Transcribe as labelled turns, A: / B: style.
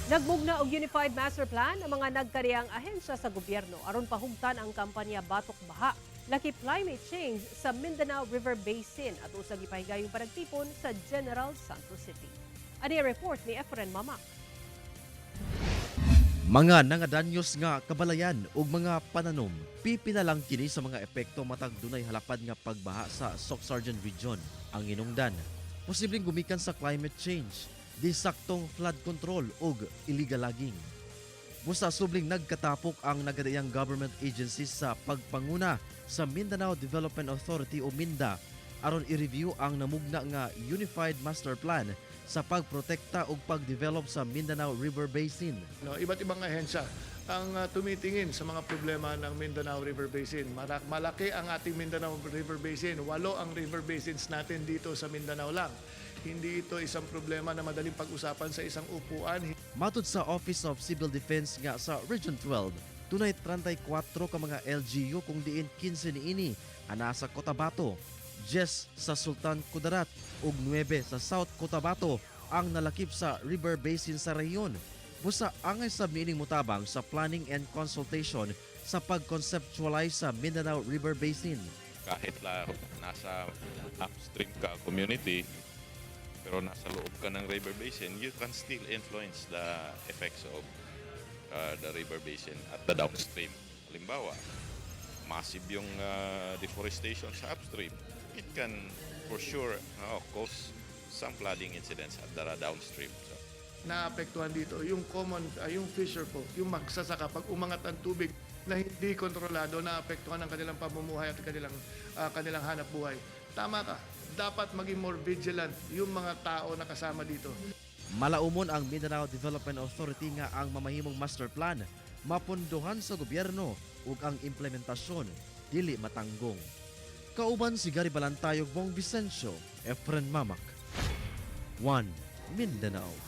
A: Nagmugna og Unified Master Plan ang mga nagkariang ahensya sa gobyerno aron pahugtan ang kampanya Batok Baha lakip climate change sa Mindanao River Basin at usag ipahigayong panagtipon sa General Santos City. Ani report ni Efren Mamak.
B: Mga nangadanyos nga kabalayan ug mga pananom, pipila lang kini sa mga epekto matag dunay halapad nga pagbaha sa Soccsksargen Region. Ang hinungdan, posibleng gumikan sa climate change, disaktong flood control ug illegal logging. Busa subling nagkatapok ang nagkadaiyang government agencies sa pagpanguna sa Mindanao Development Authority o MINDA aron i-review ang namugna nga Unified Master Plan sa pagprotekta ug pag-develop sa Mindanao River Basin.
C: No, iba't ibang ahensya ang tumitingin sa mga problema ng Mindanao River Basin. Malaki ang ating Mindanao River Basin. Walo ang river basins natin dito sa Mindanao lang. Hindi ito isang problema na madaling pag-usapan sa isang upuan.
B: Matud sa Office of Civil Defense nga sa Region 12, dunay 34 ka mga LGU kung diin 15 niini ang nasa Cotabato, 10 sa Sultan Kudarat ug 9 sa South Cotabato ang nalakip sa river basin sa rehiyon. Busa angay sab niining mutabang sa planning and consultation sa pag-conceptualize sa Mindanao River Basin.
D: Kahit nasa upstream ka community, pero nasa loob ka ng river basin, you can still influence the effects of the river basin at the downstream. Halimbawa, massive yung deforestation sa upstream. It can for sure cause some flooding incidents at the downstream. So,
C: Naapektuhan dito yung common, yung fisher folk, yung magsasaka, pag umangat ang tubig na hindi kontrolado, naapektuhan ang kanilang pamumuhay at kanilang hanap buhay. Tama ka, dapat maging more vigilant yung mga tao na kasama dito.
B: Malaumon ang Mindanao Development Authority nga ang mamahimong master plan mapondohan sa gobyerno ug ang implementasyon dili matanggong. Kauban si Gary Balantayog, Bong Vicencio, Efren Mamak. 1 Mindanao.